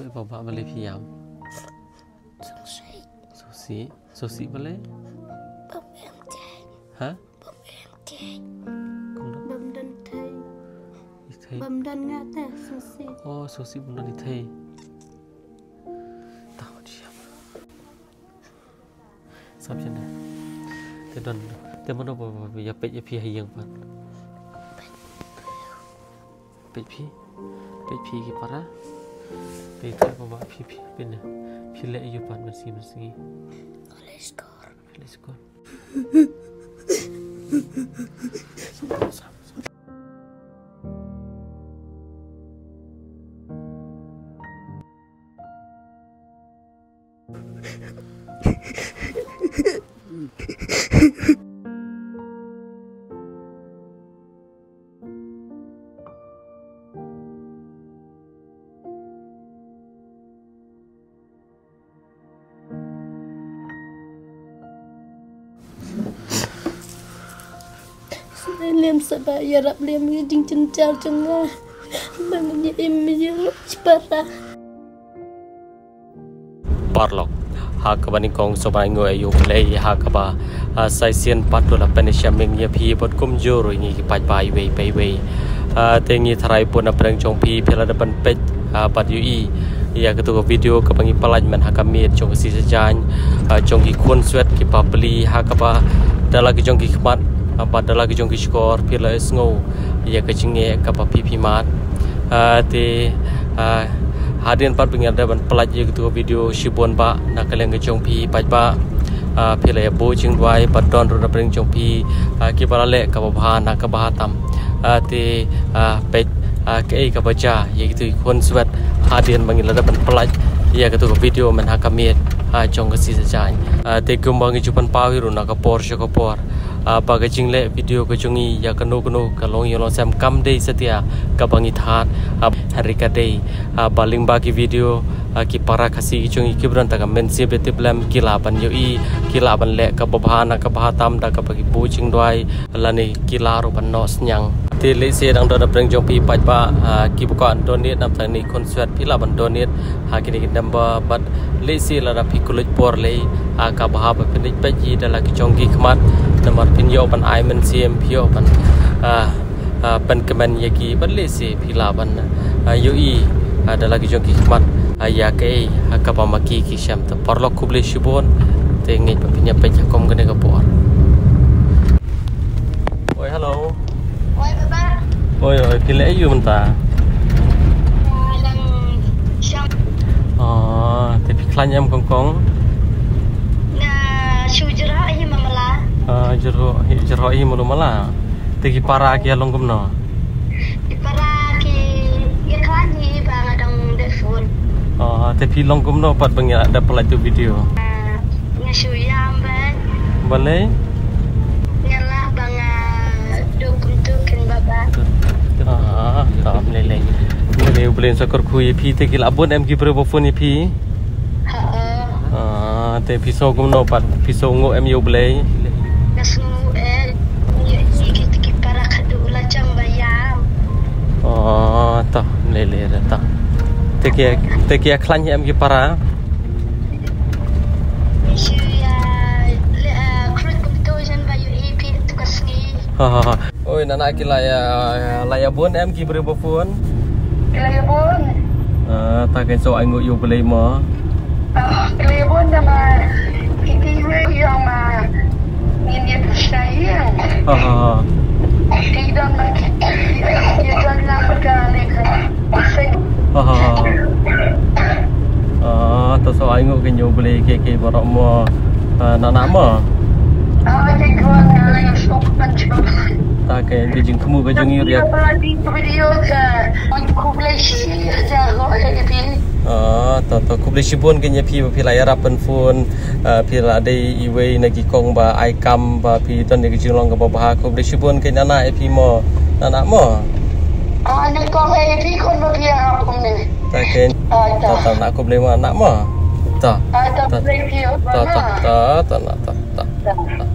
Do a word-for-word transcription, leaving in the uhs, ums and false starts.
Oi, ba, ba, balei phi ïam? Sngewsih. Sngewsih, sngewsih balei? Bym em thei. Ha? Bym em thei. Kumno? Bym don thei. Ïa thei. Bym don nga te sngewsih. Oh, sngewsih bym don ïa thei. Tang, wan ïam. Sngap shen de. Te don, te mano ba, ba, ba ïa peit ïa phi ha ïing pat? Peit phi, peit phi ki para. Te te ba, ba phi, phi, phi ne. Phi leh ïa u pat mynsngi, mynsngi. Phi leh skor. Phi leh skor. Sngap, sngap, sngap. Lem sa ba ïarap lem ïa jingchynjar jong nga. Ba ngin ïa im ïa shipara. Paralok, ha kaba nyngkong sngewbha ngi ai nguh ïa U Blei ha kaba, ah, sa shisien pat u la pynïashem ïa phi bad kumjuh ruh ïa ngi ki paidbah iwei pa iwei. Ah, te ngi tharai bun na pdeng jong phi phi la dep ban peit, ah, bad ïohi ïa katu ka video kaba ngi pynlait mynta ha ka miet jong ka sngi Saitjaiñ, ah, jong ki khunswet ki bapli ha kaba da la ki jong ki khmat, ah, bad da la ki jong ki shkor phi la ïohsngew ïa ka jingeh kaba phi phi mad. Ah, te, ah, hadien pat ba ngi la dep ban pynlait ïa katu ka video shibun bah na ka liang ka jong phi paidbah. Ah, phi la ïa buh jingduwai bad don ruh na pdeng jong phi, ah, kiba la leh kaba bha na kaba bha tam. Ah, te, ah, peit, ah, kaei kaba jia ïa kitu ki khunswet hadien ba ngi la dep ban pynlait ïa katu ka video mynta ha ka miet, ah, jong ka sngi Saitjaiñ. Ah, te kumba ngi ju pynpaw hi ruh na ka por sha ka por, ah, ba ka jingleh video ka jong ngi ïa kano kano ka longïing longsem kam dei satia kaba ngi thad, ah, hynrei ka dei, ah, ba lyngba ki video, ah, ki para Khasi ki jong ngi kiba don tang ka mynsiem tiplem ki lah ban ïohi, ki lah ban leh kaba bha na kaba bha tam da kaba ki buh jingduwai lane ki lah ruh ban noh synñiang. Te lehse dang don na pdeng jong phi paidbah, ah, kiba kwah donate namar tang kine ki khunswet phi lah ban donate ha kine ki number bad lehse lada phi khlem por lei, ah, kaba bha ba phin peit hi da la ki jong ki khmat namar phin ïoh ban ai mynsiem, phi ïoh ban, ah, ah, pynkmen ïa ki bad lehse phi lah ban, ah, ïohi, ah, da la ki jong ki khmat, ah, ïa kaei, ah, kaba ma ki ki shem. Te paralok khublei shibun. Te ngeit ba phin ïa peit ha kum kane ka por. Oi, hello. Oi, baba. Oi, oi, phi leh aïu mynta? Nga dang shong. Oh, te phi khlaiñ em kong kong? Nga shu jrah hi ma mala. Ah, jrah hi, jrah hi ma mala. Te ki para ki ïa long kumno? Ki para ki ïa khlaiñ hi ba nga dang dep phone. Oh, te phi long kumno pat ba ngi la dep pynlait tu video? Ah, nga shu ïam ba. Balei? Nga lah ba nga duk kumtu kin baba. Ah, ah, lei lei. Lei lei, U Blei un sa kyrkhu ïa phi. Te ki la bun em ki briew ba phone ïa phi? Ha. Ah, te phi sngew kumno pat? Phi sngewnguh em ïa U Blei? Nga sngewnguh em. Ïa ki, ki para khadduh la jam ba ïam. Oh, to, lei lei re to. Te ki, te ki ïa khlaiñ em ki para? Shu ïa leh, ah, khrud kumto jan ba ïohi phi tu ka sngi. Ha ha ha. Oi, nana ki la ïa, la ïa bun em ki briew ba phone? Ki la ïa bun. Ah, ta kan sngew ainguh ïa U Blei mo. Ah, ki la ïa bun namar ki ti wei ïa ma ngin ïa pisa ïa. Ha ha ha. Ki don ma ki, ki don la ka ne ka. Ha ha ha. Ah, to sngew ainguh kin ïa U Blei ki ki baroh mo. Ah, nana mo. Ah, ki ko na sok pan. Ta ka jingthmu ka jong ngi riak. Ah, to, to, khublei shibun keiñ ïa phi ba phi la ïarap ban phone, ah, phi la dei iwei na ki kong ba ai kam ba phi don ïa ka jinglong kaba bha, khublei shibun keiñ nana ïa phi mo, nana mo. Ah, na kong ïa phi kong ba phi ïarap kumne. Ta keiñ. Ah, to. To, to, na khublei mo, nana mo. To. Ah, to, to, khublei phi, to, to, nana. To, to, na, to, to, to.